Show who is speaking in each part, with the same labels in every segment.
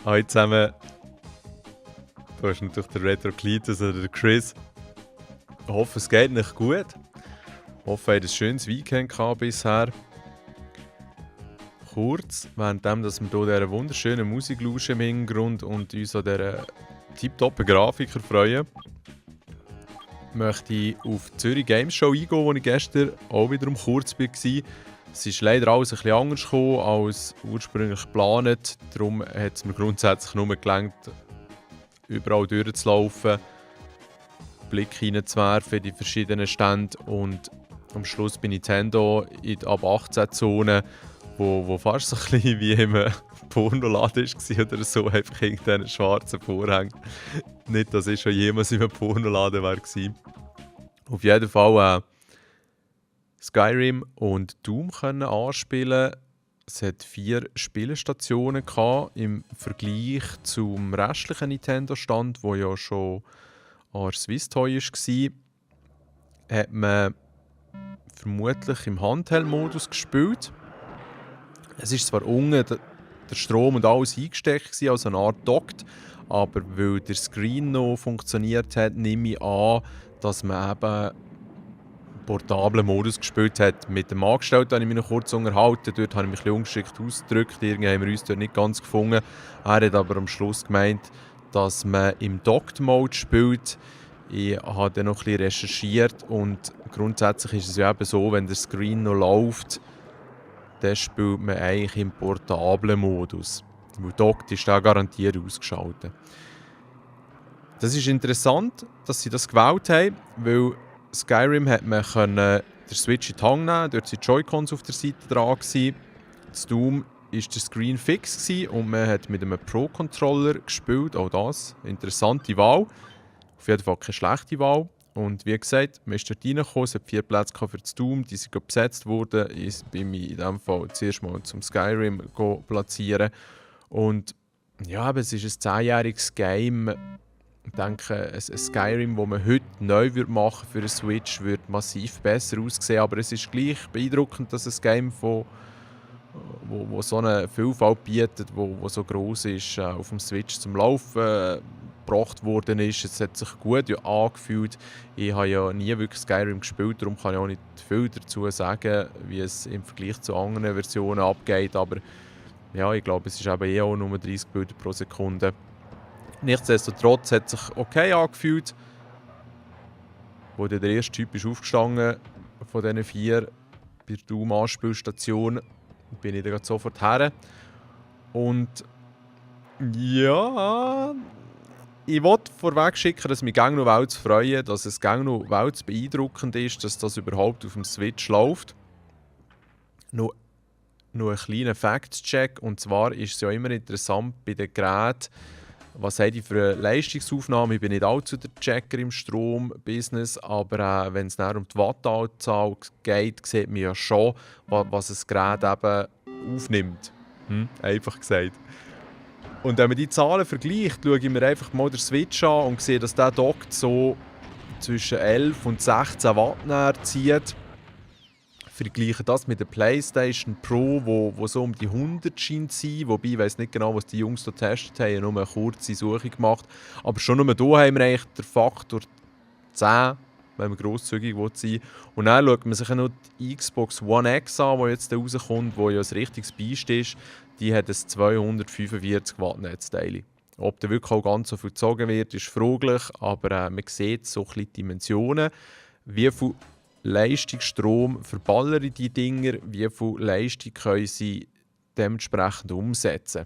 Speaker 1: Hallo zusammen, da ist natürlich der Retroklitus oder der Chris. Ich hoffe, es geht nicht gut. Ich hoffe, ihr habt ein schönes Weekend gehabt bisher. Kurz, währenddem dass wir hier dieser wunderschönen Musik lauschen im Hintergrund und uns an dieser tipptoppen Grafiker freuen, möchte ich auf die Zürich Games Show eingehen, wo ich gestern auch wiederum kurz war. Es ist leider alles ein bisschen anders gekommen als ursprünglich geplant. Darum hat es mir grundsätzlich nur gelangt, überall durchzulaufen, Blick hineinzuwerfen in die verschiedenen Stände und am Schluss bei Nintendo in die ab 18 Zone, wo fast so ein bisschen wie im Pornoladen war oder so, einfach hinter diesen schwarzen Vorhängen. Nicht, dass ich schon jemals in einem Pornoladen war. Auf jeden Fall Skyrim und Doom können anspielen. Es hat 4 Spielestationen gehabt, im Vergleich zum restlichen Nintendo-Stand, wo ja schon an Swiss Toy war, hat man vermutlich im Handheld-Modus gespielt. Es ist zwar unten der Strom und alles eingesteckt, also eine Art dockt, aber weil der Screen noch funktioniert hat, nehme ich an, dass man eben portablen Modus gespielt hat. Mit dem Angestellten habe ich mich noch kurz unterhalten, dort habe ich mich ein bisschen ungeschickt ausgedrückt, irgendwie haben wir uns dort nicht ganz gefunden. Er hat aber am Schluss gemeint, dass man im Docked-Mode spielt. Ich habe dann noch ein bisschen recherchiert und grundsätzlich ist es ja eben so, wenn der Screen noch läuft, dann spielt man eigentlich im portablen Modus. Weil Docked ist da garantiert ausgeschaltet. Das ist interessant, dass sie das gewählt haben, weil Skyrim hat man den Switch in die Hand nehmen, dort waren die Joy-Cons auf der Seite dran. In Doom war der Screen fix und man hat mit einem Pro-Controller gespielt. Auch das, interessante Wahl. Auf jeden Fall keine schlechte Wahl. Und wie gesagt, man ist dort reingekommen, es hat 4 Plätze für das Doom, die sind besetzt worden. Ich bin mich in diesem Fall zuerst mal zum Skyrim platzieren. Und ja, aber es ist ein 10-jähriges Game. Ich denke, ein Skyrim, das man heute neu machen für eine Switch, würde massiv besser aussehen. Aber es ist gleich beeindruckend, dass ein Game, wo so eine Vielfalt bietet, wo so gross ist, auf dem Switch zum Laufen gebracht worden ist. Es hat sich gut angefühlt. Ich habe ja nie wirklich Skyrim gespielt, darum kann ich auch nicht viel dazu sagen, wie es im Vergleich zu anderen Versionen abgeht. Aber ja, ich glaube, es ist eben auch nur 30 Bilder pro Sekunde. Nichtsdestotrotz hat es sich okay angefühlt. Wo der erste Typ ist aufgestanden von diesen 4 bei der Doom-Anspielstation, bin ich dann sofort her. Und ja, ich wollte vorweg schicken, dass mich gang noch Welt zu freuen, dass es gang noch Welt beeindruckend ist, dass das überhaupt auf dem Switch läuft. Noch ein kleiner Facts-Check, und zwar ist es ja immer interessant bei den Geräten, was habe ich für eine Leistungsaufnahme? Ich bin nicht allzu der Checker im Strom-Business, aber wenn es um die Wattanzahl geht, sieht man ja schon, was ein Gerät eben aufnimmt. Einfach gesagt. Und wenn man die Zahlen vergleicht, schaue ich mir einfach mal den Switch an und sehe, dass der Dock so zwischen 11 und 16 Watt zieht. Vergleiche das mit der PlayStation Pro, wo so um die 100 scheint zu sein. Wobei, ich weiss nicht genau, was die Jungs hier getestet haben. Ich habe nur eine kurze Suche gemacht. Aber schon nur hier haben wir eigentlich den Faktor 10, wenn man grosszügig sein will. Und dann schaut man sich noch die Xbox One X an, die jetzt rauskommt, die ja ein richtiges Biest ist. Die hat ein 245 Watt Netzteil. Ob da wirklich auch ganz so viel gezogen wird, ist fraglich. Aber man sieht so ein bisschen die Dimensionen. Wie viel Leistungsstrom verballern die Dinger, wie viel Leistung können sie dementsprechend umsetzen.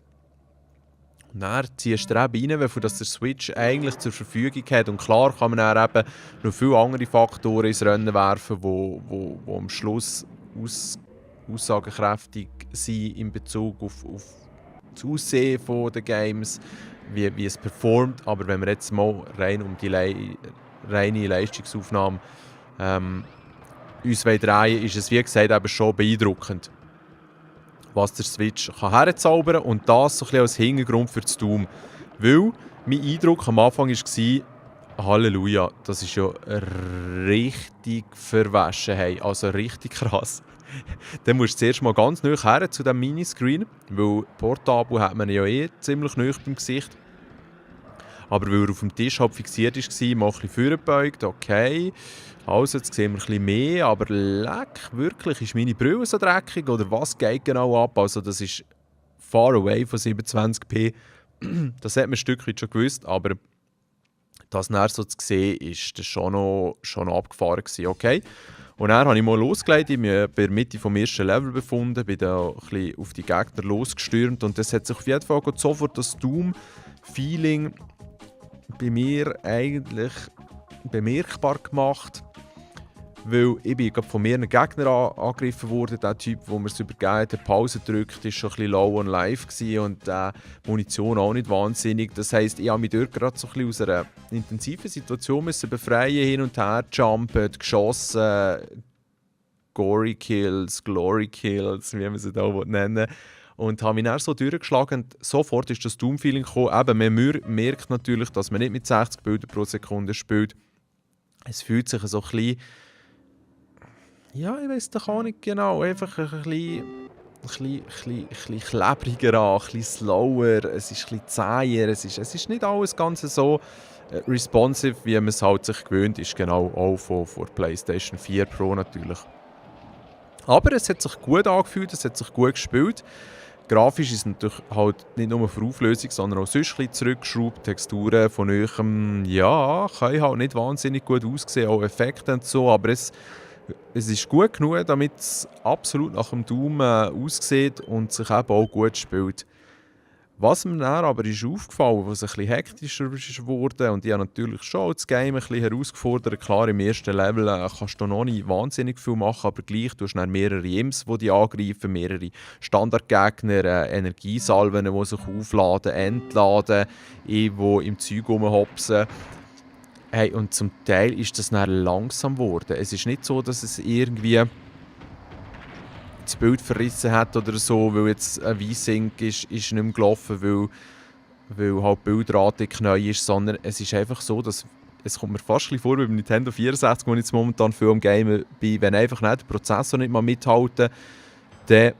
Speaker 1: Und dann ziehst du eben rein, wie viel das der Switch eigentlich zur Verfügung hat. Und klar kann man dann eben noch viele andere Faktoren ins Rennen werfen, die am Schluss aussagekräftig sind in Bezug auf das Aussehen der Games, wie es performt. Aber wenn wir jetzt mal rein um die reine Leistungsaufnahme uns drehen, ist es wie gesagt eben schon beeindruckend, was der Switch herzaubern kann. Und das so ein bisschen als Hintergrund für das Doom. Weil mein Eindruck am Anfang war, Halleluja, das ist ja richtig verwaschen. Hey. Also richtig krass. Dann musst du zuerst mal ganz nah her zu diesem Miniscreen, weil portabel hat man ja ziemlich nah beim Gesicht. Aber weil er auf dem Tisch halt fixiert war, mal ein bisschen vorgebeugt, okay. Also, jetzt sehen wir ein bisschen mehr, aber leck, wirklich, ist meine Brille so dreckig oder was geht genau ab? Also das ist far away von 27p. Das hat man ein Stück weit schon gewusst, aber das näher so zu sehen, ist das schon noch abgefahren gewesen, okay. Und dann habe ich mal losgelegt, ich bin bei der Mitte vom ersten Level befunden, bin da ein bisschen auf die Gegner losgestürmt und das hat sich auf jeden Fall sofort das Doom-Feeling bei mir eigentlich bemerkbar gemacht, weil ich bin von mehreren Gegnern angegriffen wurde. Der Typ, der mir es übergeben hat, der Pause drückt, war schon ein bisschen low on life gewesen und die Munition auch nicht wahnsinnig. Das heisst, ich habe mich dort gerade so ein bisschen aus einer intensiven Situation müssen befreien, hin und her jumpen, geschossen, Gory Kills, Glory Kills, wie man sie da nennen will. Und habe mich dann so durchgeschlagen und sofort ist das Doom-Feeling gekommen. Eben, man merkt natürlich, dass man nicht mit 60 Bildern pro Sekunde spielt. Es fühlt sich so ein bisschen, ja, ich weiß doch auch nicht genau, einfach ein bisschen klebriger an, ein bisschen slower, es ist ein bisschen zäher, es ist nicht alles ganz so responsive, wie man es halt sich gewöhnt ist, genau, auch von PlayStation 4 Pro natürlich. Aber es hat sich gut angefühlt, es hat sich gut gespielt. Grafisch ist es natürlich halt nicht nur für Auflösung, sondern auch sonst ein bisschen zurückgeschraubt. Texturen von eurem, ja, können halt nicht wahnsinnig gut aussehen, auch Effekte und so, aber es ist gut genug, damit es absolut nach dem Doom aussieht und sich eben auch gut spielt. Was mir dann aber ist aufgefallen, was ein bisschen hektischer ist wurde, und ich habe natürlich schon das Game ein bisschen herausgefordert. Klar, im ersten Level kannst du noch nicht wahnsinnig viel machen, aber gleich du hast dann mehrere Imps, die dich angreifen, mehrere Standardgegner, Energiesalven, die sich aufladen, entladen, die im Zeug rumhopsen. Hey, und zum Teil ist das dann langsam geworden. Es ist nicht so, dass es irgendwie das Bild verrissen hat oder so, weil jetzt ein V-Sync ist nicht mehr gelaufen, weil halt die Bildrate neu ist, sondern es ist einfach so, dass es kommt mir fast ein bisschen vor wie beim Nintendo 64, wo ich jetzt momentan viel am Gamen bin, wenn einfach nicht der Prozessor nicht mal mithalten, dann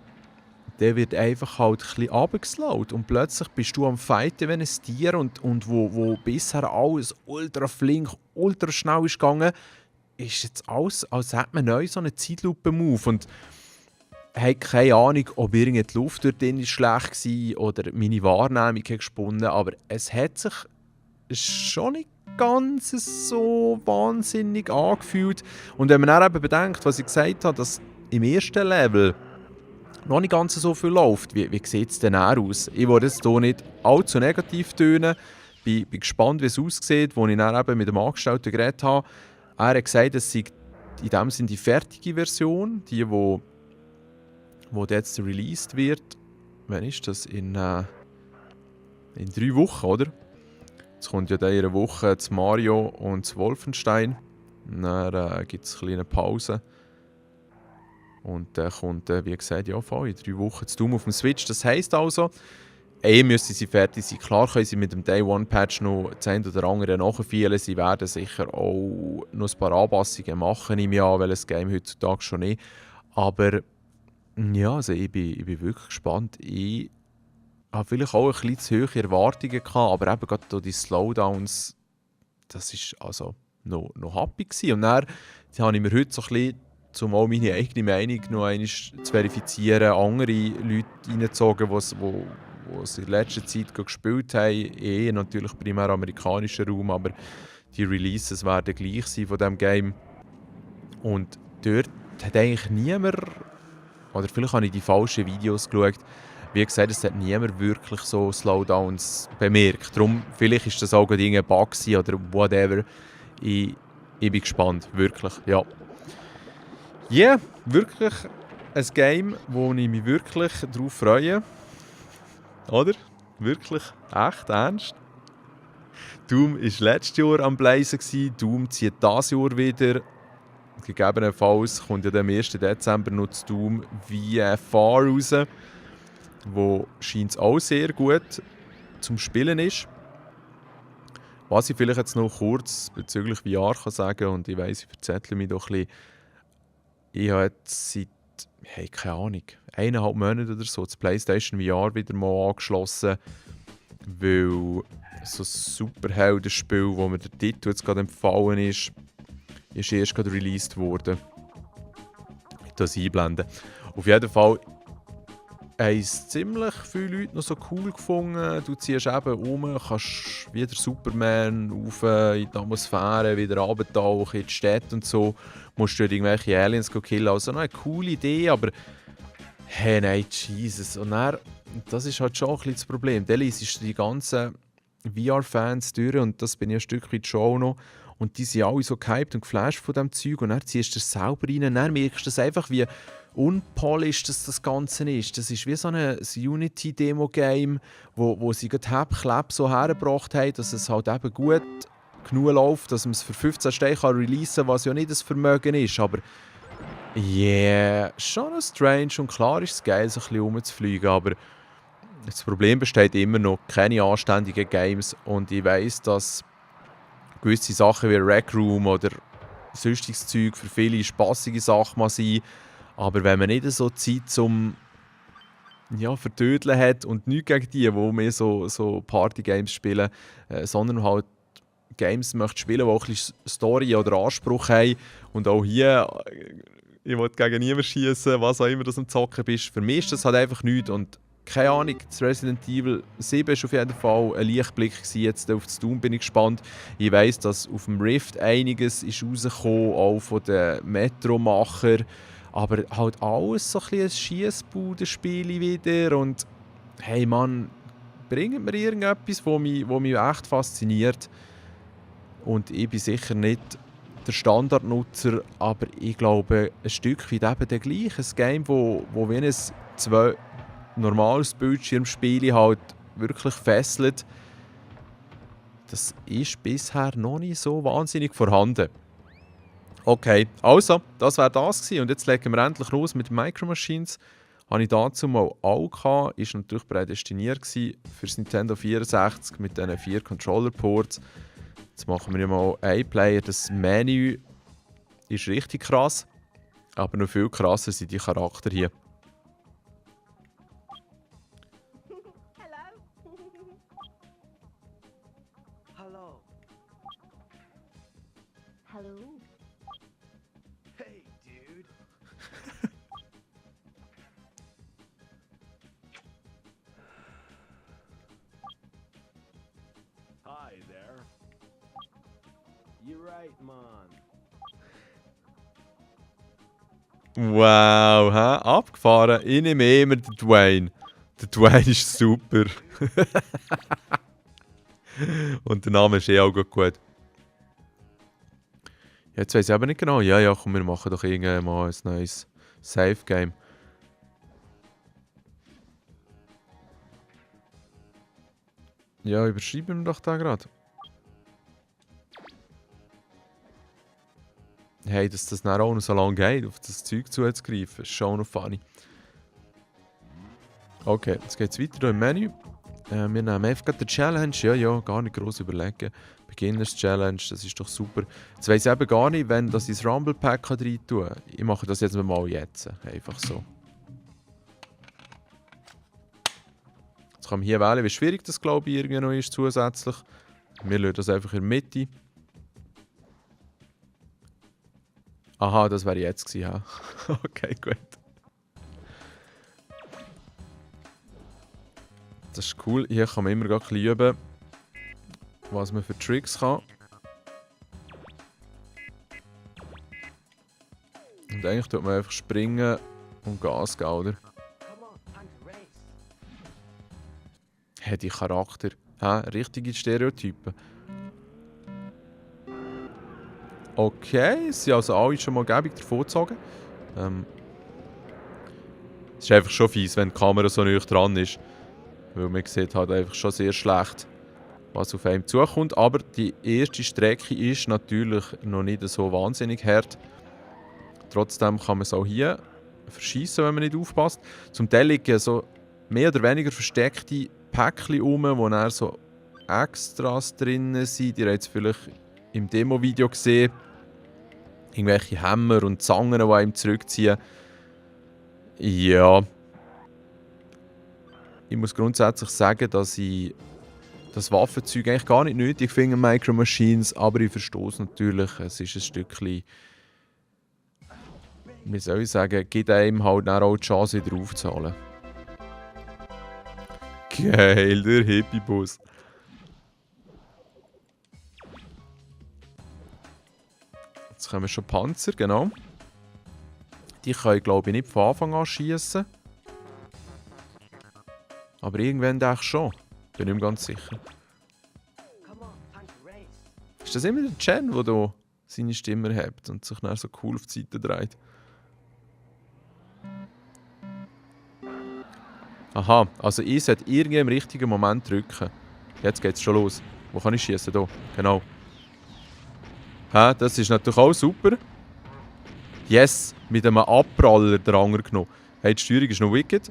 Speaker 1: wird einfach halt ein bisschen runtergeslowt und plötzlich bist du am Fighten wie ein Tier und wo bisher alles ultra flink, ultra schnell ist gegangen, ist jetzt alles, als hätte man neu so einen Zeitlupe-Move und habe keine Ahnung, ob irgendwie die Luft dort drin schlecht war oder meine Wahrnehmung hat gesponnen, aber es hat sich schon nicht ganz so wahnsinnig angefühlt. Und wenn man dann eben bedenkt, was ich gesagt habe, dass im ersten Level noch nicht ganz so viel läuft, wie sieht es denn aus? Ich will jetzt hier nicht allzu negativ tönen, bin gespannt, wie es aussieht, als ich dann eben mit dem Angestellten geredet habe. Er hat gesagt, es sei in dem Sinne die fertige Version, die jetzt released wird. Wann ist das? In 3 Wochen, oder? Jetzt kommt ja in dieser Woche das Mario und das Wolfenstein. Dann gibt es eine kleine Pause. Und dann kommt, wie gesagt, ja, voll in 3 Wochen das Doom auf dem Switch. Das heisst also, müssen sie fertig sein. Klar können sie mit dem Day-One-Patch noch das eine oder andere nachfeilen. Sie werden sicher auch noch ein paar Anpassungen machen im Jahr, weil das Game heutzutage schon nicht. Aber ja, also ich bin wirklich gespannt. Ich habe vielleicht auch ein bisschen zu hohe Erwartungen gehabt, aber eben gerade die Slowdowns, das war also noch happy gewesen. Und dann habe ich mir heute so ein bisschen, um auch meine eigene Meinung noch einmal zu verifizieren, andere Leute reingezogen, die es in letzter Zeit gespielt haben. Natürlich primär amerikanischer Raum, aber die Releases werden gleich sein von diesem Game. Und dort hat eigentlich niemand, oder vielleicht habe ich die falschen Videos geschaut, wie gesagt, es hat niemand wirklich so Slowdowns bemerkt. Darum, vielleicht ist das auch ein Bug oder whatever. Ich bin gespannt, wirklich, ja. Ja, yeah, wirklich ein Game, wo ich mich wirklich darauf freue. Oder? Wirklich, echt ernst. Doom war letztes Jahr am Blazen, Doom zieht dieses Jahr wieder. Gegebenenfalls kommt ja am 1. Dezember noch das Doom VFR raus, wo scheint auch sehr gut zum Spielen ist. Was ich vielleicht jetzt noch kurz bezüglich VR kann sagen, und ich weiss, ich verzettle mich doch ein bisschen, ich habe jetzt seit hey, keine Ahnung, 1,5 Monate oder so das PlayStation VR wieder mal angeschlossen, weil so ein Superheldenspiel, wo mir der Titel jetzt gerade empfohlen ist erst gerade released worden. Ich das einblenden. Auf jeden Fall haben es ziemlich viele Leute noch so cool gefunden. Du ziehst eben um, kannst wie der Superman rauf in die Atmosphäre, wieder runtertauchen in die Städte und so. Musst du irgendwelche Aliens killen. Also noch eine coole Idee, aber hey, nein, Jesus. Und dann, das ist halt schon ein bisschen das Problem. Dann liest du die ganzen VR-Fans durch und das bin ich ein Stück weit schon auch noch. Und die sind alle so gehypt und geflasht von diesem Zeug und dann ziehst du es selber rein und dann merkst du das einfach, wie unpolished das Ganze ist. Das ist wie so ein Unity-Demo-Game, wo sie gerade Clap so hergebracht haben, dass es halt eben gut genug läuft, dass man es für 15 Steine releasen kann, was ja nicht das Vermögen ist. Aber yeah, schon noch strange und klar ist es geil, so ein bisschen rumzufliegen, aber das Problem besteht immer noch, keine anständigen Games und ich weiss, dass gewisse Sachen wie Rec Room oder sonstiges Zeug für viele spassige Sachen mal sein, aber wenn man nicht so Zeit zum Vertödeln hat und nichts gegen die mehr so Party-Games spielen, sondern halt Games möchte spielen, die auch ein bisschen Story oder Anspruch haben und auch hier, ich will gegen niemanden schießen, was auch immer du am Zocken bist, für mich ist das halt einfach nichts und keine Ahnung, das Resident Evil 7 war auf jeden Fall ein Lichtblick gewesen. Jetzt auf das Doom bin ich gespannt. Ich weiss, dass auf dem Rift einiges ist rausgekommen, auch von den Metro-Machern. Aber halt alles so ein bisschen ein Schiessbudenspiel wieder. Und hey Mann, bringt mir irgendetwas, was mich echt fasziniert. Und ich bin sicher nicht der Standardnutzer, aber ich glaube, ein Stück weit eben der gleiche. Ein Game, wo wie ein normales Bildschirmspiel halt wirklich fesselt, das ist bisher noch nicht so wahnsinnig vorhanden. Okay, also, das wäre das gewesen. Und jetzt legen wir endlich los mit Micro Machines. Habe ich dazu mal auch gehabt, ist natürlich prädestiniert gewesen für das Nintendo 64 mit diesen 4 Controller-Ports. Jetzt machen wir mal einen Player. Das Menü ist richtig krass, aber noch viel krasser sind die Charakter hier.
Speaker 2: Hello. Hey, dude. Hi there. You're right, man.
Speaker 1: Wow, hä? Abgefahren. Ich nehme immer den Dwayne. Der Dwayne ist super. Und der Name ist auch gut. Jetzt weiss ich aber nicht genau. Ja, komm, wir machen doch irgendwann mal ein neues Safe-Game. Ja, überschreiben wir doch da gerade. Hey, dass das dann auch noch so lange geht, auf das Zeug zuzugreifen, ist schon noch funny. Okay, jetzt geht es weiter hier im Menü. Wir nehmen einfach gerade den Challenge. Ja, gar nicht groß überlegen. Beginners Challenge, das ist doch super. Jetzt weiss ich eben gar nicht, wenn das ins Rumble Pack rein tun kann. Ich mache das jetzt mal jetzt. Einfach so. Jetzt kann man hier wählen, wie schwierig das glaube ich irgendwie noch ist zusätzlich. Wir lassen das einfach in der Mitte. Aha, das wäre jetzt gewesen, ja. Okay, gut. Das ist cool. Hier kann man immer ein bisschen üben, was man für Tricks kann. Und eigentlich tut man einfach springen und Gas geben, oder? Hey, die Charakter. Richtige Stereotypen. Okay, sie sind also alle schon mal gäbig davongezogen. Es ist einfach schon fies, wenn die Kamera so nah dran ist. Weil man sieht halt einfach schon sehr schlecht, was auf einem zukommt. Aber die erste Strecke ist natürlich noch nicht so wahnsinnig hart. Trotzdem kann man es auch hier verschießen, wenn man nicht aufpasst. Zum Teil liegen so mehr oder weniger versteckte Päckchen rum, wo dann so Extras drin sind. Ihr habt es vielleicht im Demo-Video gesehen. Irgendwelche Hämmer und Zangen, die einem zurückziehen. Ja. Ich muss grundsätzlich sagen, dass ich das Waffenzeug eigentlich gar nicht nötig finde, Micro Machines, aber ich verstehe es natürlich. Es ist ein Stückchen, wie soll ich sagen, gibt einem halt dann auch die Chance, wieder aufzahlen. Geil, der Hippie-Bus. Jetzt kommen schon Panzer, genau. Die können, glaube ich, nicht von Anfang an schießen. Aber irgendwann denke ich schon. Bin nicht mehr ganz sicher. Ist das immer der Chen, der hier seine Stimme hat und sich dann so cool auf die Seite dreht? Aha, also ich sollte irgendwie im richtigen Moment drücken. Jetzt geht's schon los. Wo kann ich schießen? Hier, genau. Hä, das ist natürlich auch super. Yes, mit einem Abpraller den Anger genommen. Hey, die Steuerung ist noch wicked.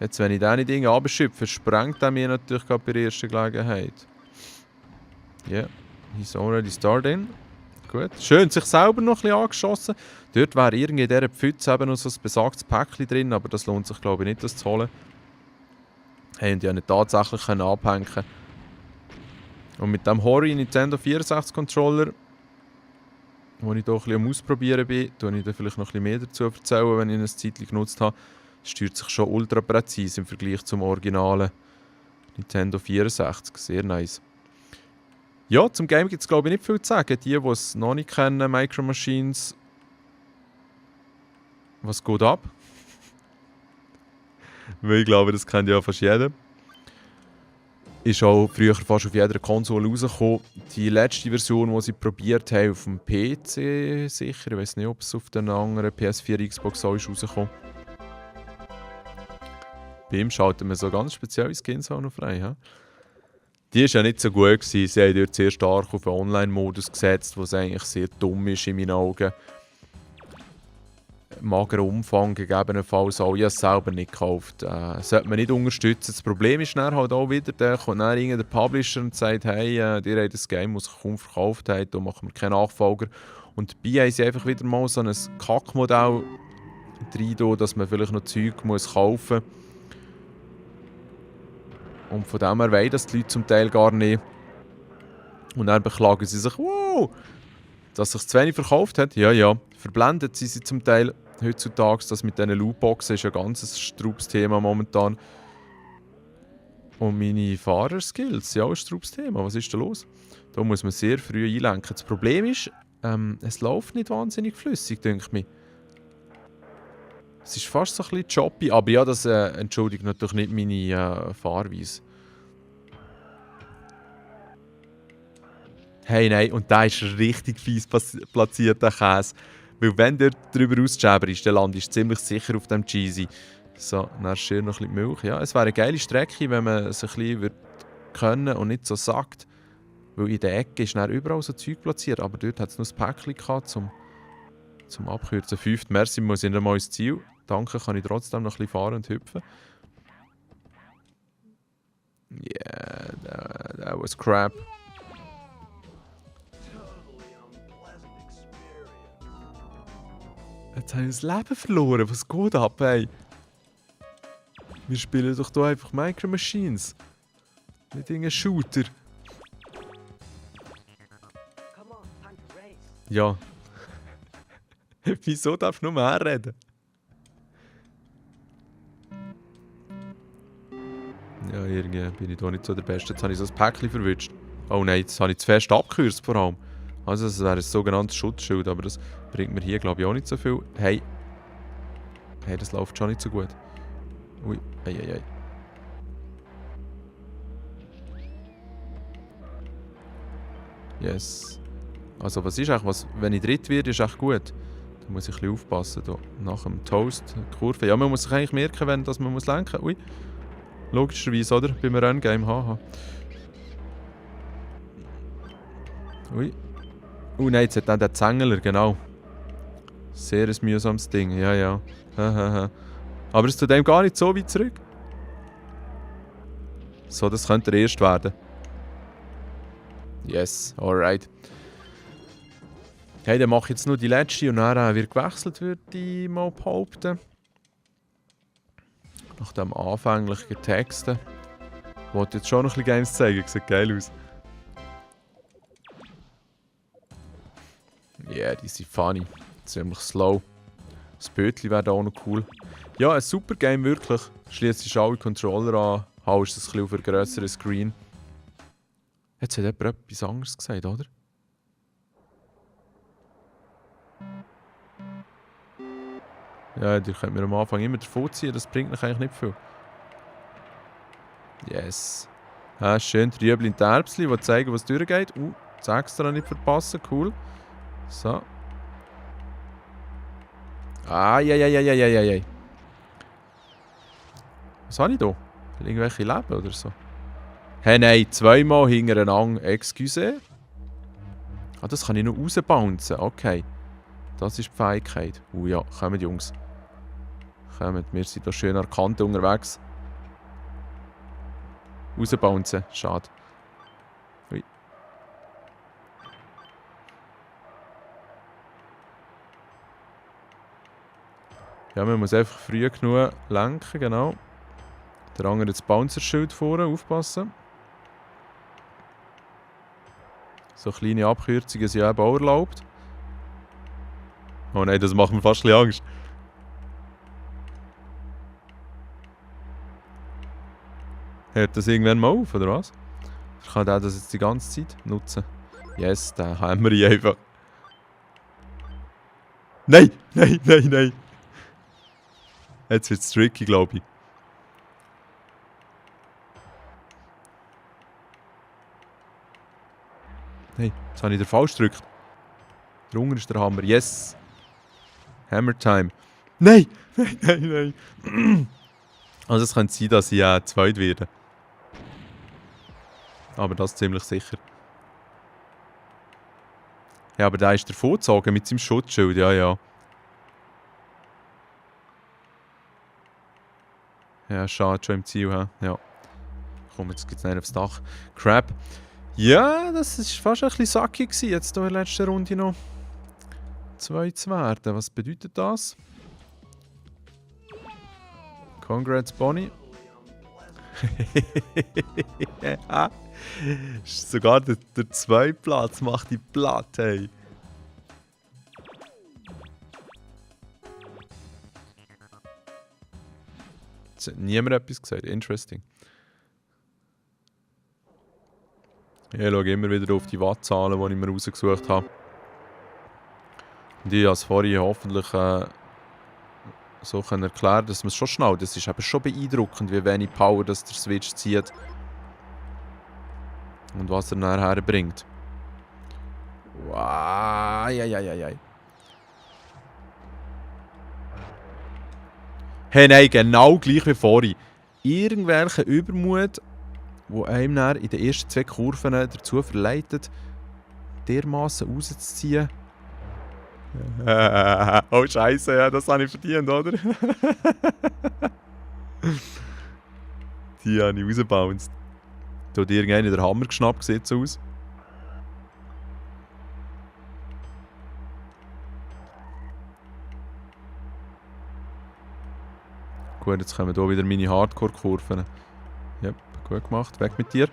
Speaker 1: Jetzt, wenn ich diese Dinge abschöpfe, sprengt er mir natürlich gerade bei der ersten Gelegenheit. Ja, yeah. He's already starting. Gut. Schön, sich selber noch ein bisschen angeschossen. Dort wäre irgendwie in dieser Pfütze eben noch so ein besagtes Päckchen drin, aber das lohnt sich, glaube ich, nicht, das zu holen. Hey, und die haben tatsächlich abhängen können. Und mit dem Hori Nintendo 64 Controller, wo ich hier ein bisschen am Ausprobieren bin, tue ich dann vielleicht noch ein bisschen mehr dazu erzählen, wenn ich ihn eine Zeit genutzt habe. Steuert sich schon ultra präzise im Vergleich zum originalen Nintendo 64. Sehr nice. Ja, zum Game gibt es, glaube ich, nicht viel zu sagen. Die es noch nicht kennen, Micro Machines. Was geht ab? Weil ich glaube, das kennt ja fast jeder. Ist auch früher fast auf jeder Konsole rausgekommen. Die letzte Version, die sie probiert haben, auf dem PC sicher. Ich weiß nicht, ob es auf den anderen PS4, Xbox auch ist rausgekommen. Bei ihm schalten wir so ganz spezielle Skins auch noch frei. He? Die war ja nicht so gut gewesen. Sie haben dort sehr stark auf den Online-Modus gesetzt, was eigentlich sehr dumm ist in meinen Augen. Magerer Umfang gegebenenfalls auch. Ich habe es selber nicht gekauft. Sollte man nicht unterstützen. Das Problem ist dann halt auch wieder, da kommt dann der Publisher und sagt, hey, ihr habt das Game, das sich kaum verkauft hat, da machen wir keinen Nachfolger. Und dabei haben sie einfach wieder mal so ein Kackmodell rein, dass man vielleicht noch Zeug muss kaufen muss. Und von dem her wollen das die Leute zum Teil gar nicht. Und dann beklagen sie sich, wow, dass sich zu wenig verkauft hat. Ja, ja, verblendet sind sie zum Teil heutzutage. Das mit diesen Lootboxen ist ein ganz straubes Thema momentan. Und meine Fahrerskills, ja, ein straubes Thema. Was ist da los? Da muss man sehr früh einlenken. Das Problem ist, es läuft nicht wahnsinnig flüssig, denke ich mir. Es ist fast so ein bisschen choppy, aber ja, das entschuldigt natürlich nicht meine Fahrweise. Hey, nein, und da ist richtig fies platziert, der Käse. Weil wenn der drüber ausschäberst, dann landest du ziemlich sicher auf dem Cheesy. So, dann schön noch ein bisschen Milch. Ja, es wäre eine geile Strecke, wenn man es ein bisschen können und nicht so sagt. Weil in der Ecke ist dann überall so Zeug platziert, aber dort hat es noch ein Päckchen gehabt zum Abkürzen. 5. Merci, muss ich noch mal ins Ziel. Danke, kann ich trotzdem noch ein bisschen fahren und hüpfen. Yeah, that was crap. Jetzt habe ich das Leben verloren. Was geht ab, ey? Wir spielen doch hier einfach Micro Machines. Nicht irgendein Shooter. Ja. Wieso darfst du nur mehr reden? Ja, irgendwie bin ich da nicht so der Beste. Jetzt habe ich so ein Päckchen verwünscht. Oh nein, jetzt habe ich zu fest abgekürzt vor allem. Also das wäre ein sogenanntes Schutzschild, aber das bringt mir hier, glaube ich, auch nicht so viel. Hey. Hey, das läuft schon nicht so gut. Ui, ei. Yes. Also was ist eigentlich, wenn ich dritt werde, ist echt gut. Da muss ich ein bisschen aufpassen. Da. Nach dem Toast, Kurve. Ja, man muss sich eigentlich merken, dass man lenken muss. Ui. Logischerweise, oder? Beim Renngame, haha. Ui. Nein, jetzt hat dann der Zängler, genau. Sehr ein mühsames Ding, ja. Aber es tut dem gar nicht so weit zurück. So, das könnte der erste werden. Yes, alright. Hey, dann mache ich jetzt nur die letzte und dann wird gewechselt, würde ich mal behaupten. Nach dem anfänglichen Texten. Ich wollte jetzt schon noch ein bisschen Games zeigen, sieht geil aus. Yeah, die sind funny. Ziemlich slow. Das Bötchen wäre da auch noch cool. Ja, ein super Game wirklich. Schließt alle Controller an, haust es ein bisschen auf einen grösseren Screen. Jetzt hat jemand etwas anderes gesagt, oder? Ja, die könnt mir am Anfang immer davon ziehen, das bringt mich eigentlich nicht viel. Yes. Ja, schön Trübel in die Erbsli, die zeigen, was durchgeht. Das extra nicht verpassen, cool. So. Ai. Was habe ich da? Irgendwelche Leben oder so? Hey, nein, zweimal hintereinander. Excuse. Ah, das kann ich noch rausbouncen. Okay. Das ist die Fähigkeit. Ja, kommt Jungs. Kommt, wir sind hier schön an der Kante unterwegs. Rausbouncen. Schade. Ui. Ja, man muss einfach früh genug lenken, genau. Der andere das Bouncer-Schild vorne, aufpassen. So kleine Abkürzungen sind eben auch erlaubt. Oh nein, das macht mir fast ein bisschen Angst. Hört das irgendwann mal auf, oder was? Ich kann der das jetzt die ganze Zeit nutzen. Yes, den haben wir einfach. Nein! Jetzt wird es tricky, glaube ich. Nein, jetzt habe ich den falsch gedrückt. Drunter ist der Hammer. Yes! Hammer Time. Nein! Also es könnte sein, dass ich zweit werde. Aber das ziemlich sicher. Ja, aber der ist davon gezogen mit seinem Schutzschild, ja. Ja, schade, schon im Ziel, ja. Komm, jetzt gibt es einen aufs Dach. Crap. Ja, das war fast ein bisschen sackig gewesen, jetzt hier in der letzten Runde noch 2 zu werden. Was bedeutet das? Congrats, Bonnie. Sogar der zweite Platz macht die platt, hey. Jetzt hat niemand etwas gesagt. Interesting. Ich schaue immer wieder auf die Wattzahlen, die ich mir rausgesucht habe. Und ich habe es vorhin hoffentlich so erklären, dass man es schon schnallt. Das ist eben schon beeindruckend, wie wenig Power das der Switch zieht. Und was er nachher bringt. Wow, ai. Hey, nein, genau gleich wie vorhin. Irgendwelche Übermut, wo einem dann in den ersten 2 Kurven dazu verleitet, dermassen rauszuziehen. Oh Scheiße, ja, das habe ich verdient, oder? Die habe ich rausgebounced. Da hat irgendeiner den Hammer geschnappt, sieht so aus. Gut, jetzt kommen hier wieder meine Hardcore-Kurven. Yep, gut gemacht. Weg mit dir.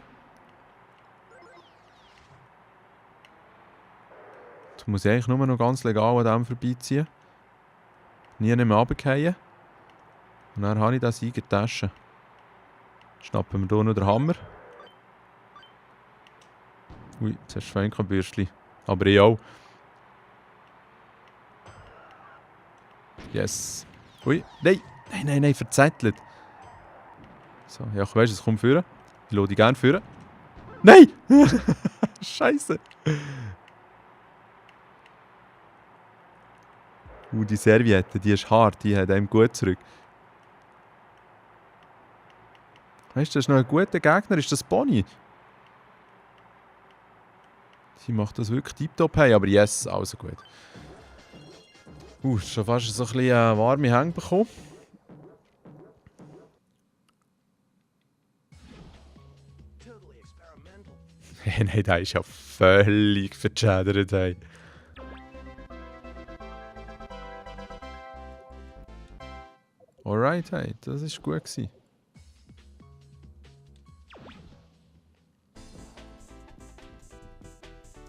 Speaker 1: Jetzt muss ich eigentlich nur noch ganz legal an dem vorbeiziehen. Nie mehr runterfallen. Und dann habe ich das in der Tasche. Schnappen wir hier noch den Hammer. Ui, jetzt hast du fein kein Bürstchen. Aber ich auch. Yes. Ui, nein, verzettelt. So, ja, ich weiss, es kommt führen. Ich lasse dich gerne führen. Nein! Scheiße! Die Serviette, die ist hart, die hat einem gut zurück. Weißt du, das ist noch ein guter Gegner, ist das Bonnie? Sie macht das wirklich tiptop, hey, aber yes, also gut. Schon fast so ein bisschen warme Hänge bekommen. Nein, der ist ja völlig verschädert haben. Alright, hey, das war gut gewesen.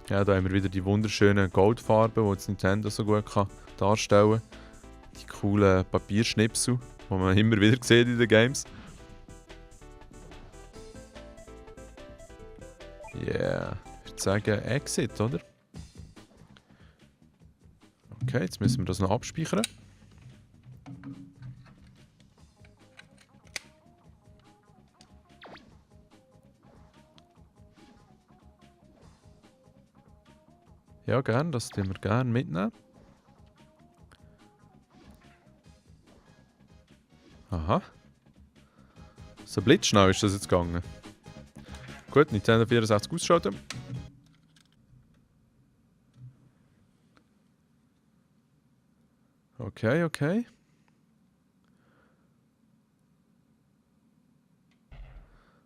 Speaker 1: Ja, da haben wir wieder die wunderschönen Goldfarben, die das Nintendo so gut kann darstellen kann. Die coolen Papierschnipsel, die man immer wieder sieht in den Games. Yeah, ich würde sagen Exit, oder? Okay, jetzt müssen wir das noch abspeichern. Ja, gern, das nehmen wir gerne mitnehmen. Aha. So blitzschnell ist das jetzt gegangen. Gut, Nintendo 64 ausschalten. Okay, okay.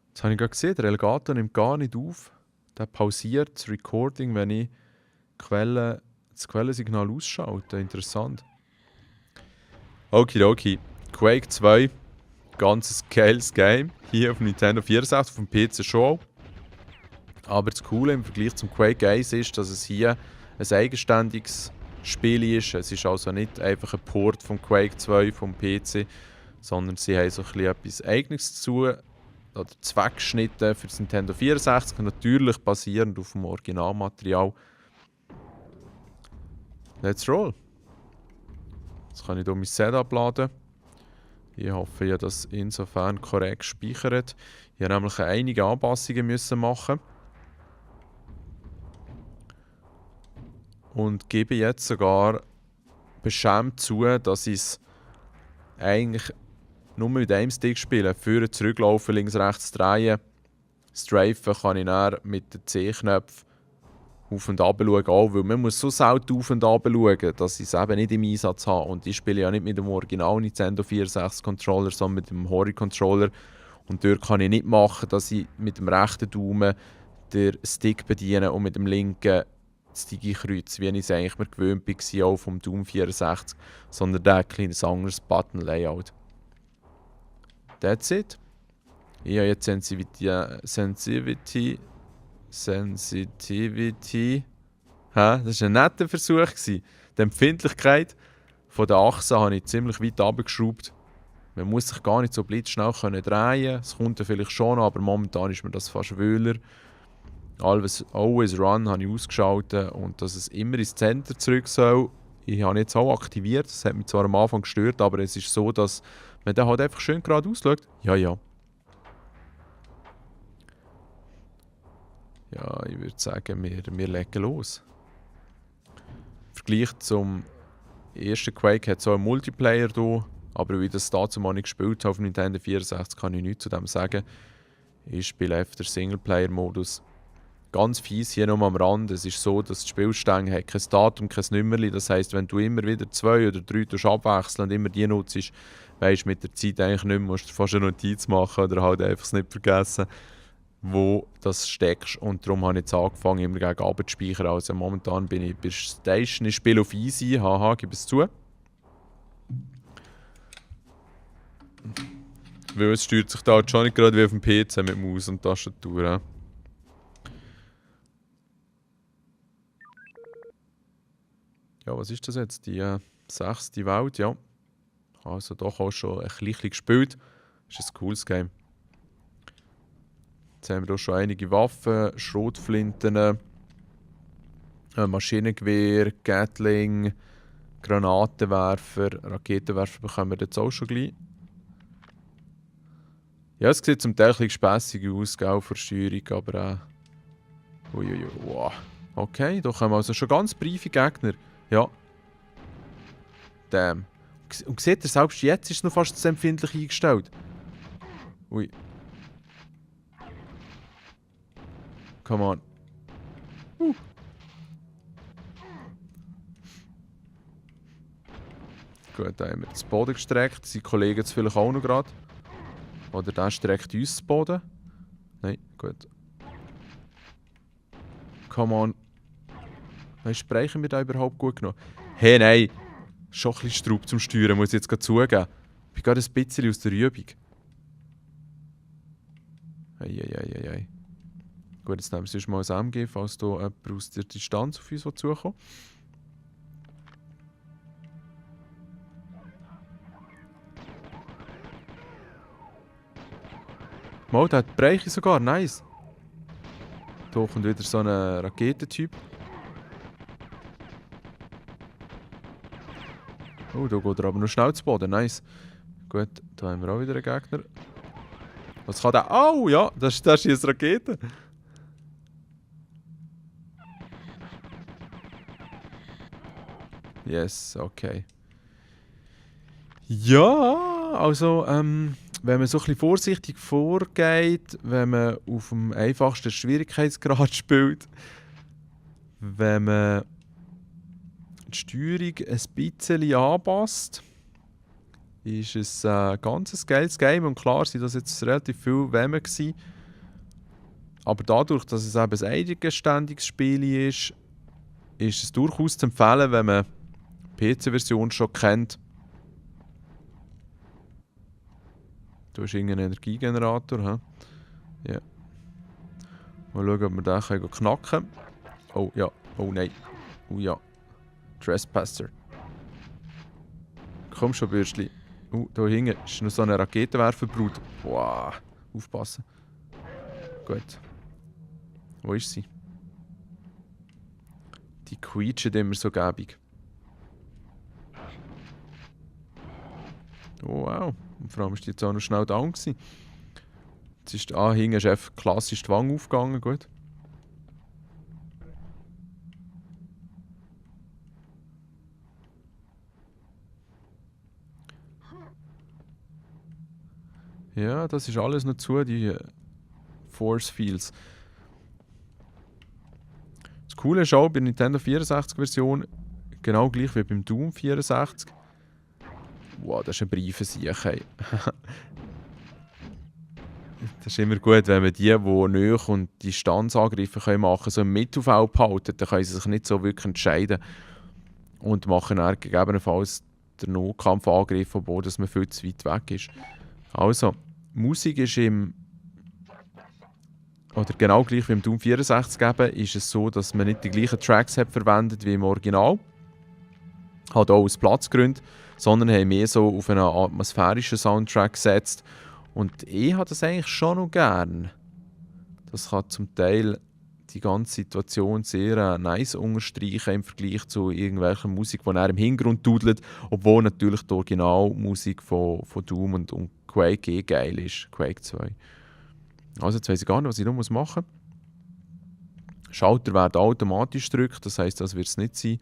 Speaker 1: Jetzt habe ich gerade gesehen, der Elgato nimmt gar nicht auf. Der pausiert das Recording, wenn ich das Quellensignal ausschalte. Interessant. Okidoki. Quake 2. Ganzes geiles Game. Hier auf Nintendo 64, auf dem PC schon. Aber das Coole im Vergleich zum Quake 1 ist, dass es hier ein eigenständiges Spiel ist. Es ist also nicht einfach ein Port von Quake 2 vom PC, sondern sie haben so ein bisschen etwas Eigenes dazu oder Zweckgeschnitten für das Nintendo 64, natürlich basierend auf dem Originalmaterial. Let's roll! Jetzt kann ich hier mein Setup laden. Ich hoffe, ich habe das insofern korrekt gespeichert. Ich habe nämlich einige Anpassungen machen. Und gebe jetzt sogar beschämt zu, dass ich es eigentlich nur mit einem Stick spiele. Führen, zurücklaufen, links, rechts drehen. Strafen kann ich dann mit den C-Knöpfen auf und ab schauen, auch, weil man muss so selten auf und ab schauen, dass ich es eben nicht im Einsatz habe. Und ich spiele ja nicht mit dem Original Nintendo 64 Controller, sondern mit dem Hori Controller. Und dort kann ich nicht machen, dass ich mit dem rechten Daumen den Stick bediene und mit dem linken das Digi-Kreuz, wie ich es eigentlich mir gewöhnt war, auch vom Doom 64, sondern der kleines anderes Button-Layout. That's it. Ich habe jetzt Sensitivity. Das war ein netter Versuch. Die Empfindlichkeit von der Achse habe ich ziemlich weit runtergeschraubt. Man muss sich gar nicht so blitzschnell drehen können. Es kommt ja vielleicht schon, aber momentan ist mir das fast wöhler. Always Run habe ich ausgeschaltet und dass es immer ins Center zurück soll. Ich habe jetzt auch aktiviert. Das hat mich zwar am Anfang gestört, aber es ist so, dass man dann halt einfach schön geradeaus schaut. Ja. Ja, ich würde sagen, wir legen los. Im Vergleich zum ersten Quake hat es auch einen Multiplayer hier, aber wie ich das dazu mal nicht gespielt habe auf Nintendo 64, kann ich nichts zu dem sagen. Ich spiele einfach den Singleplayer-Modus. Ganz fies hier noch am Rand. Es ist so, dass die Spielstange hat kein Datum, kein Nummerli. Das heisst, wenn du immer wieder 2 oder 3 abwechseln und immer die nutzt, weisst mit der Zeit eigentlich nicht mehr, musst du fast eine Notiz machen oder halt einfach es nicht vergessen, wo das steckst. Und darum habe ich jetzt angefangen, immer gegen Abend zu speichern. Also momentan bin ich bei Station, ich spiele auf Easy, haha, gib es zu. Weil es steuert sich da halt schon nicht gerade wie auf dem PC mit Maus und Tastatur. Ja. Ja, was ist das jetzt? Die 6. Welt, ja. Also doch auch schon ein bisschen gespielt. Das ist ein cooles Game. Jetzt haben wir hier schon einige Waffen, Schrotflinten, Maschinengewehr, Gatling, Granatenwerfer, Raketenwerfer bekommen wir jetzt auch schon gleich. Ja, es sieht zum Teil ein bisschen spässig aus, gell, für Steuerung, aber wow. Okay, da kommen also schon ganz briefe Gegner. Ja. Damn. Und seht ihr, selbst jetzt ist es noch fast zu empfindlich eingestellt. Ui. Come on. Gut, da haben wir das Boden gestreckt. Sein Kollege jetzt vielleicht auch noch gerade. Oder der streckt uns das Boden. Nein, gut. Come on. Sprechen wir da überhaupt gut genug? Hey, nein. Schon ein bisschen Straub zum Steuern, muss ich jetzt gerade zugeben. Ich bin gerade ein bisschen aus der Übung. Eieieiei. Gut, jetzt nehmen wir sonst mal ein MG, falls da jemand aus der Distanz auf uns zukommt. Mal, der hat Bereiche sogar, nice. Da kommt wieder so ein Raketentyp. Oh, da geht er aber noch schnell zu Boden, nice. Gut, da haben wir auch wieder einen Gegner. Was kann der? Oh ja, das ist eine Rakete. Yes, okay. Ja, also, wenn man so ein bisschen vorsichtig vorgeht, wenn man auf dem einfachsten Schwierigkeitsgrad spielt, wenn man die Steuerung ein bisschen anpasst, ist es ein ganz geiles Game. Und klar sind das jetzt relativ viel Wärme gewesen. Aber dadurch, dass es eben ein eigenständiges Spiel ist es durchaus zu empfehlen, wenn man die PC-Version schon kennt. Da ist irgendein Energiegenerator. He? Ja. Mal schauen, ob wir den knacken können. Oh ja, oh nein. Oh ja. Trespasser. Komm schon, Bürstli. Da hinten ist noch so eine Raketenwerferbrut. Wow, aufpassen. Gut. Wo ist sie? Die quietschen immer so gäbig. Oh wow. Und vor allem ist die jetzt auch noch schnell down gewesen. Jetzt ist hinten ist einfach klassisch die Wange aufgegangen, gut. Ja, das ist alles noch zu, die Force Fields. Das Coole ist auch bei der Nintendo 64 Version genau gleich wie beim Doom 64. Wow, das ist ein Briefensiech. Hey. Das ist immer gut, wenn man die Nähe und Distanzangriffe machen können, so im Mittelfeld behalten, dann können sie sich nicht so wirklich entscheiden. Und machen dann gegebenenfalls den Notkampfangriff, obwohl dass man viel zu weit weg ist. Also, Musik ist oder genau gleich wie im Doom 64 eben, ist es so, dass man nicht die gleichen Tracks hat verwendet wie im Original. Hat auch aus Platzgründen, sondern haben mehr so auf einen atmosphärischen Soundtrack gesetzt. Und ich habe das eigentlich schon noch gern. Das kann zum Teil die ganze Situation sehr nice unterstreichen im Vergleich zu irgendwelcher Musik, die im Hintergrund dudelt, obwohl natürlich die Originalmusik von Doom und Quake geil ist, Quake 2. Also jetzt weiss ich gar nicht, was ich noch machen muss. Schalter werden automatisch gedrückt, das heisst, das wird es nicht sein.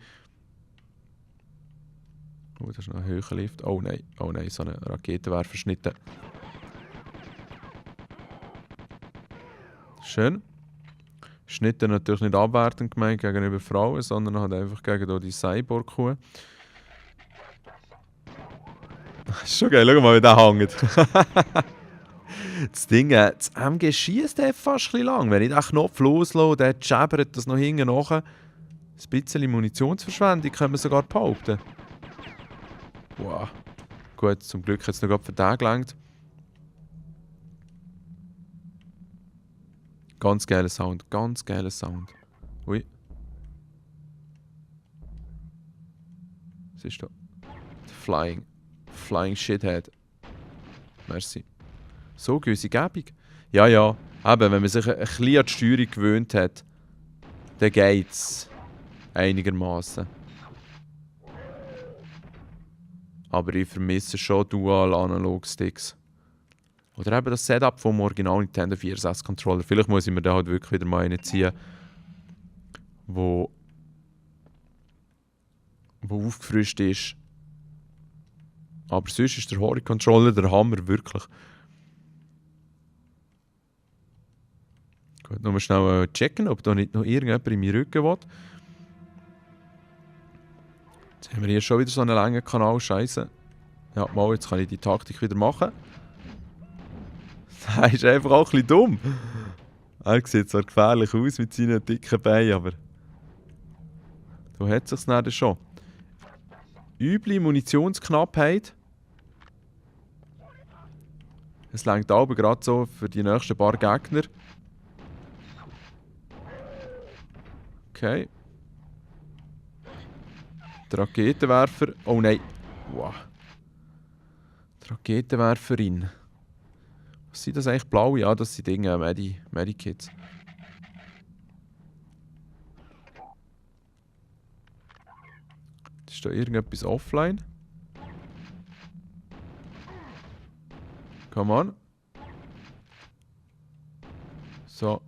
Speaker 1: Oh, das ist noch ein höherer Lift. Oh nein, so eine Raketenwerfer verschnitten. Schön. Schnitte natürlich nicht abwertend gemeint gegenüber Frauen, sondern halt einfach gegen die Cyborg-Kuh. Das ist schon geil, schau mal, wie der hängt. Das Ding, das MG schießt fast ein bisschen lang. Wenn ich den Knopf loslasse, dann scheppert das noch hinten nach. Ein bisschen Munitionsverschwendung können wir sogar behaupten. Wow. Gut, zum Glück hat es noch für den gelangt. Ganz geiler Sound, ganz geiler Sound. Ui. Was ist da? Flying Shithead. Merci. So gewisse Gebung. Ja, eben, wenn man sich ein bisschen an die Steuerung gewöhnt hat, dann geht's einigermaßen. Aber ich vermisse schon Dual-Analog-Sticks. Oder eben das Setup vom Original Nintendo 64 Controller. Vielleicht muss ich mir da halt wirklich wieder mal einen ziehen, wo aufgefrischt ist. Aber sonst ist der Hori-Controller der Hammer, wirklich. Gut, noch mal schnell checken, ob da nicht noch irgendjemand in meinen Rücken will. Jetzt haben wir hier schon wieder so einen langen Kanal, scheiße. Ja, mal, jetzt kann ich die Taktik wieder machen. Das ist einfach auch ein bisschen dumm. Er sieht zwar gefährlich aus mit seinen dicken Beinen, aber da hat es sich dann schon. Üble Munitionsknappheit. Es reicht aber gerade so für die nächsten paar Gegner. Okay. Der Raketenwerfer. Oh nein. Wow. Der Raketenwerferin. Was sind das eigentlich? Blaue? Ja, das sind Dinge, Medikits. Ist da irgendetwas offline? Come on. So.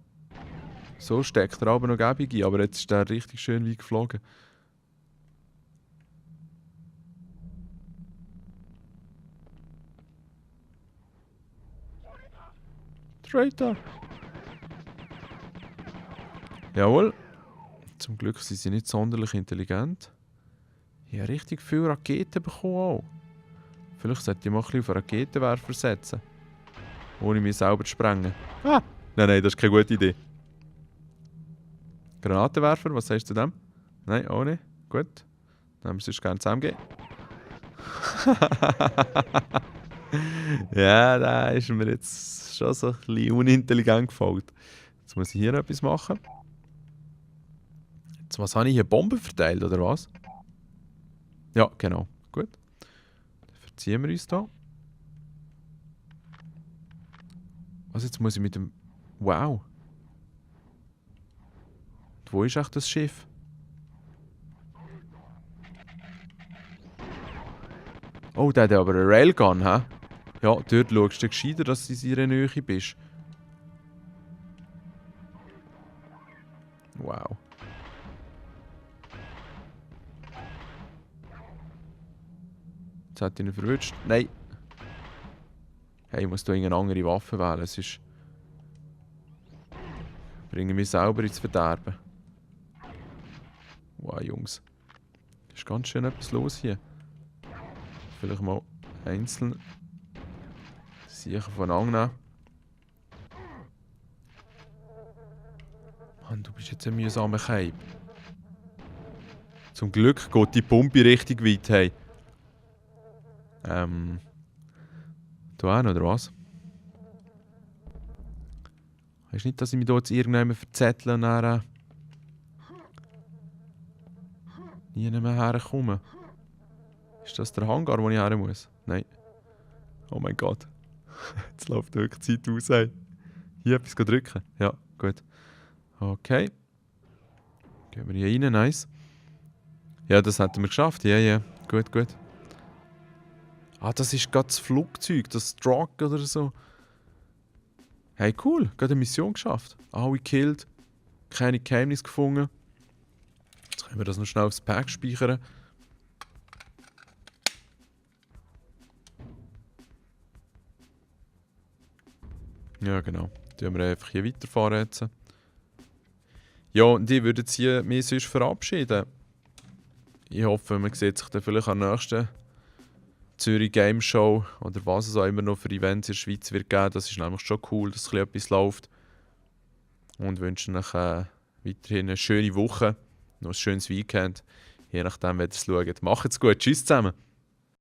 Speaker 1: So steckt er aber noch gäbig ein, aber jetzt ist der richtig schön wie geflogen. Traitor! Jawohl. Zum Glück sind sie nicht sonderlich intelligent. Ich habe richtig viele Raketen bekommen auch. Vielleicht sollte ich mal ein bisschen auf einen Raketenwerfer setzen. Ohne mich selber zu sprengen. Ah! Nein, das ist keine gute Idee. Granatenwerfer, was sagst du zu dem? Nein, auch nicht. Gut. Dann haben wir sonst gerne zusammengehen. Ja, da ist mir jetzt schon so ein bisschen unintelligent gefolgt. Jetzt muss ich hier noch etwas machen. Jetzt, was habe ich hier? Bomben verteilt, oder was? Ja, genau. Gut. Dann verziehen wir uns da. Was, jetzt muss ich mit dem... Wow. Und wo ist echt das Schiff? Oh, der hat aber eine Railgun, hä? Ja, dort schaust du gescheiter, dass du in seiner Nähe bist. Wow. Jetzt hat ihn verwünscht. Nein. Hey, ich muss hier eine andere Waffe wählen. Es ist... Bringe mich selber ins Verderben. Wow, Jungs. Ist ganz schön etwas los hier. Vielleicht mal einzeln sicher voneinander nehmen. Mann, du bist jetzt ein mühsamer Keib. Zum Glück geht die Pumpe richtig weit. Hey. Du auch noch, oder was? Weißt du nicht, dass ich mich hier jetzt irgendjemand verzettle und dann nie mehr herkomme? Ist das der Hangar, wo ich her muss? Nein. Oh mein Gott. Jetzt läuft wirklich die Zeit aus. Hey. Hier etwas drücken. Ja, gut. Okay. Gehen wir hier rein, nice. Ja, das hätten wir geschafft. Ja, ja. Gut, gut. Ah, das ist gerade das Flugzeug, das Truck oder so. Hey, cool. Gerade eine Mission geschafft. Alle gekillt. Keine Geheimnisse gefunden. Jetzt können wir das noch schnell aufs Pack speichern. Ja, genau. Dann wir einfach hier weiterfahren jetzt. Ja, und ich würde jetzt hier mich sonst verabschieden. Ich hoffe, man sieht sich dann vielleicht an der nächsten Zürich Game Show oder was es auch immer noch für Events in der Schweiz wird geben. Das ist nämlich schon cool, dass etwas läuft. Und wünsche euch weiterhin eine schöne Woche, noch ein schönes Weekend. Je nachdem, wie ihr es schaut. Macht's gut. Tschüss zusammen.